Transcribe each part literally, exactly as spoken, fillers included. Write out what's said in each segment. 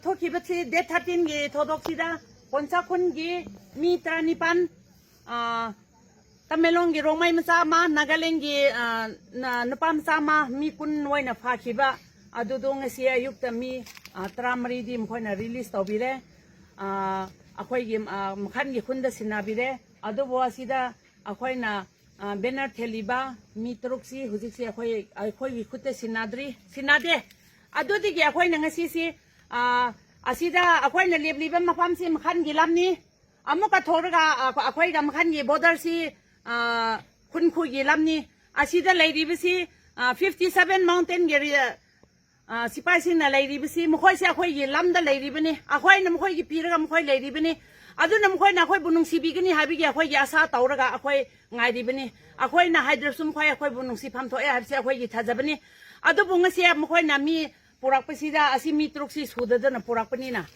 ꯊꯣꯛꯈꯤꯕꯁꯤ date ꯊꯥꯔꯇꯤꯟꯒꯤ ꯊꯧꯗꯣꯛꯁꯤꯗ ꯀꯣꯟꯁꯥ ꯈꯨꯟꯒꯤ ꯃꯤ ꯇꯔꯥꯅꯤꯄꯥꯟ, ꯑ, ꯇꯃꯦꯡꯂꯣꯡꯒꯤ ꯔꯣꯡꯃꯩ ꯃꯆꯥ ꯑꯃ, ꯅꯥꯒꯥꯂꯦꯟꯒꯤ, ꯑ, ꯅ-, ꯅꯨꯄꯥ ꯃꯆꯥ ꯑꯃ, ꯃꯤ ꯀꯨꯟ ꯑꯣꯏꯅ ꯐꯥꯈꯤꯕ꯫ ꯑꯗꯨꯗꯣ ꯉꯁꯤ ꯑꯌꯨꯛꯇ ꯃꯤ, ꯑ, ꯇꯔꯥꯃꯔꯤꯗꯤ ꯃꯈꯣꯏꯅ ꯔꯤꯂꯤꯁ ꯇꯧꯕꯤꯔꯦ꯫ ꯑ, ꯑꯩꯈꯣꯏꯒꯤ, ꯑ, ꯃꯈꯜꯒꯤ ꯈꯨꯟꯗ ꯁꯤꯟꯅꯕꯤꯔꯦ꯫ ꯑꯗꯨꯕꯨ ꯑꯁꯤꯗ ꯑꯩꯈꯣꯏꯅ, ꯑ, ꯕꯦꯅꯔ ꯊꯦꯜꯂꯤꯕ ꯃꯤ ꯇꯔꯨꯛꯁꯤ ꯍꯧꯖꯤꯛꯁꯤ ꯑꯩꯈꯣꯏ, ꯑꯩꯈꯣꯏꯒꯤ ꯈꯨꯠꯇ ꯁꯤꯟꯅꯗ꯭ꯔꯤ, ꯁꯤꯟꯅꯗꯦ꯫ ꯑꯗꯨꯗꯒꯤ ꯑꯩꯈꯣꯏꯅ ꯉꯁꯤꯁꯤ, ꯑ, ꯑꯁꯤꯗ ꯑꯩꯈꯣꯏꯅ ꯂꯦꯞꯂꯤꯕ ꯃꯐꯝꯁꯤ ꯃꯈꯜꯒꯤ ꯂꯝꯅꯤ꯫ ꯑꯃꯨꯛꯀ ꯊꯣꯛꯂꯒ, ꯑ, ꯑꯩꯈꯣꯏꯒ ꯃꯈꯜꯒꯤ ꯕꯣꯔꯗꯔꯁꯤ, ꯑ, ꯈꯨꯟꯈꯨꯒꯤ ꯂꯝꯅꯤ꯫ ꯑꯁꯤꯗ ꯂꯩꯔꯤꯕꯁꯤ, ꯑ, ꯐꯤꯐꯇꯤ ꯁꯚꯦꯟ ꯃꯥꯎꯟꯇꯦꯟꯒꯤ ꯔꯤ-, ꯑ, ꯁꯤꯐꯥꯏꯁꯤꯡꯅ ꯂꯩꯔꯤꯕꯁꯤ, ꯃꯈꯣꯏꯁꯦ ꯑꯩꯈꯣꯏꯒꯤ ꯂꯝꯗ ꯂꯩꯔꯤꯕꯅꯤ, ꯑꯩꯈꯣꯏꯅ ꯃꯈꯣꯏꯒꯤ ꯄꯤꯔꯒ ꯃꯈꯣꯏ ꯂꯩꯔꯤꯕꯅꯤ꯫ ꯑꯗꯨꯅ ꯃꯈꯣꯏꯅ ꯑꯩꯈꯣꯏꯕꯨ ꯅꯨꯡꯁꯤꯕꯤꯒꯅꯤ ꯍꯥꯏꯕꯒꯤ ꯑꯩꯈꯣꯏꯒꯤ ꯑꯁꯥ ꯇꯧꯔꯒ ꯑꯩꯈꯣꯏ ꯉꯥꯏꯔꯤꯕꯅꯤ꯫ ꯑꯩꯈꯣꯏꯅ ꯍꯥꯏꯗ꯭ꯔꯁꯨ ꯃꯈꯣꯏ ꯑꯩꯈꯣꯏꯕꯨ ꯅꯨꯡꯁꯤꯐꯝ ꯊꯣꯛꯑꯦ ꯍꯥꯏꯕꯁꯤ ꯑꯩꯈꯣꯏꯒꯤ ꯊꯥꯖꯕꯅꯤ꯫ ꯑꯗꯨꯕꯨ ꯉꯁꯤ ꯃꯈꯣꯏꯅ ꯃꯤ ꯄꯨꯔꯛꯄꯁꯤꯗ, ꯑꯁꯤ ꯃꯤ ꯇꯔꯨꯛꯁꯤ ꯁꯨꯗꯗꯅ ꯄꯨꯔꯛꯄꯅꯤꯅ,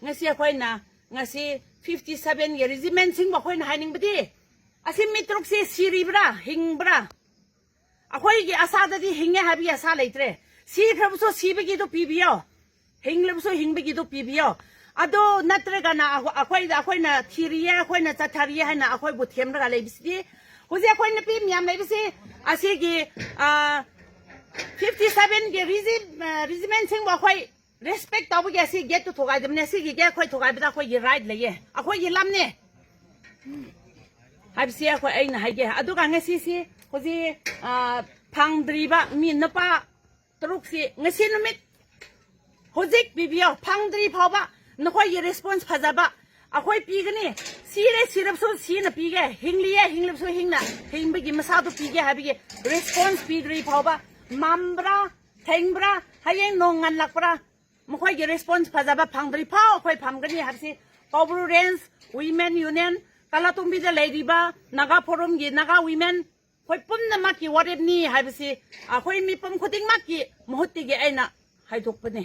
ꯉꯁꯤ ꯑꯩꯈꯣꯏꯅ, ꯉꯁꯤ ꯐꯤꯐꯇꯤ ꯁꯚꯦꯟꯒꯤ ꯔꯤꯖꯤꯃꯦꯟꯁꯤꯡꯕꯨ ꯑꯩꯈꯣꯏꯅ ꯍꯥꯏꯅꯤꯡꯕꯗꯤ, ꯑꯁꯤ ꯃꯤ ꯇꯔꯨꯛꯁꯤ ꯁꯤꯔꯤꯕ꯭ꯔꯥ, ꯍꯤꯡꯕ꯭ꯔꯥ? ꯑꯩꯈꯣꯏꯒꯤ ꯑꯁꯥꯗꯗꯤ ꯍꯤꯡꯉꯦ ꯍꯥꯏꯕꯒꯤ ꯑꯁꯥ ꯂꯩꯇ꯭ꯔꯦ꯫ ꯁꯤꯈ꯭ꯔꯕꯁꯨ ꯁꯤꯕꯒꯤꯗꯨ ꯄꯤꯕꯤꯌꯣ, ꯍꯤꯡꯂꯕꯁꯨ ꯍꯤꯡꯕꯒꯤꯗꯨ ꯄꯤꯕꯤꯌꯣ꯫ ꯑꯗꯣ ꯅꯠꯇ꯭ꯔꯒꯅ ꯑꯩꯈꯣ-, ꯑꯩꯈꯣꯏꯗ, ꯑꯩꯈꯣꯏꯅ ꯊꯤꯔꯤꯌꯦ, ꯑꯩꯈꯣꯏꯅ ꯆꯠꯊꯔꯤꯌꯦ ꯍꯥꯏꯅ ꯑꯩꯈꯣꯏꯕꯨ ꯊꯦꯝꯂꯒ ꯂꯩꯕꯁꯤꯗꯤ, ꯍꯧꯖꯤꯛ ꯑꯩꯈꯣꯏ ꯅꯨꯄꯤ ꯃꯌꯥꯝ ꯂꯩꯕꯁꯤ, ꯑꯁꯤꯒꯤ, ꯑ, ꯐꯤꯐꯇꯤ ꯁꯚꯦꯟꯒꯤ ꯔꯤꯖꯤ-, ꯑ, ꯔꯤꯖꯤꯃꯦꯟꯁꯤꯡꯕꯨ ꯑꯩꯈꯣꯏ ꯔꯦꯁꯄꯦꯛ ꯇꯧꯕꯒꯤ ꯑꯁꯤ ꯒꯦꯠꯇꯨ ꯊꯨꯒꯥꯏꯗꯕꯅꯦ꯫ ꯑꯁꯤꯒꯤ ꯒꯦꯠ ꯑꯩꯈꯣꯏ ꯊꯨꯒꯥꯏꯕꯗ ꯑꯩꯈꯣꯏꯒꯤ ꯔꯥꯏꯠ ꯂꯩꯌꯦ, ꯑꯩꯈꯣꯏꯒꯤ ꯂꯝꯅꯦ ꯍꯥꯏꯕꯁꯤ ꯑꯩꯈꯣꯏ, ꯑꯩꯅ ꯍꯥꯏꯒꯦ꯫ ꯑꯗꯨꯒ ꯉꯁꯤꯁꯤ ꯍꯧꯖꯤꯛ, ꯑ, ꯐꯪꯗ꯭ꯔꯤꯕ ꯃꯤ ꯅꯨꯄꯥ ꯇꯔꯨꯛꯁꯤ ꯉꯁꯤ ꯅꯨꯃꯤꯠ ꯍꯧꯖꯤꯛ ꯄꯤꯕꯤꯌꯣ, ꯐꯪꯗ꯭ꯔꯤ ꯐꯥꯎꯕ ꯅꯈꯣꯏꯒꯤ ꯔꯦꯁꯄꯣꯟꯁ ꯐꯖꯕ ꯑꯩꯈꯣꯏ ꯄꯤꯒꯅꯤ꯫ ꯁꯤꯔꯦ, ꯁꯤꯔꯕꯁꯨ ꯁꯤꯅ ꯄꯤꯒꯦ, ꯍꯤꯡꯂꯤꯌꯦ, ꯍꯤꯡꯂꯕꯁꯨ ꯍꯤꯡꯅ, ꯍꯤꯡꯕꯒꯤ ꯃꯁꯥꯗꯨ ꯄꯤꯒꯦ ꯍꯥꯏꯕꯒꯤ ꯔꯦꯁꯄꯣꯟꯁ ꯄꯤꯗ꯭ꯔꯤ ꯐꯥꯎꯕ, ꯃꯝꯕ꯭ꯔꯥ, ꯊꯦꯡꯕ꯭ꯔꯥ, ꯍꯌꯦꯡ ꯅꯣꯡ ꯉꯟꯂꯛꯄ꯭ꯔꯥ, ꯃꯈꯣꯏꯒꯤ ꯔꯦꯁꯄꯣꯟꯁ ꯐꯖꯕ ꯐꯪꯗ꯭ꯔꯤ ꯐꯥꯎ ꯑꯩꯈꯣꯏ ꯐꯝꯒꯅꯤ ꯍꯥꯏꯕꯁꯤ ꯀꯧꯕ꯭ꯔꯨ ꯔꯦꯟꯖ ꯋꯤꯃꯦꯟ ꯌꯨꯅꯤꯌꯟ, ꯀꯥꯂꯥꯇꯣꯡꯕꯤꯗ ꯂꯩꯔꯤꯕ ꯅꯥꯒꯥ ꯐꯣꯔꯝꯒꯤ ꯅꯥꯒꯥ ꯋꯤꯃꯦꯟ ꯑꯩꯈꯣꯏ ꯄꯨꯝꯅꯃꯛꯀꯤ ꯋꯥꯔꯦꯞꯅꯤ ꯍꯥꯏꯕꯁꯤ ꯑꯩꯈꯣꯏ ꯃꯤꯄꯨꯝ ꯈꯨꯗꯤꯡꯃꯛꯀꯤ ꯃꯍꯨꯠꯇꯒꯤ ꯑꯩꯅ ꯍꯥꯏꯗꯣꯛꯄꯅꯤ꯫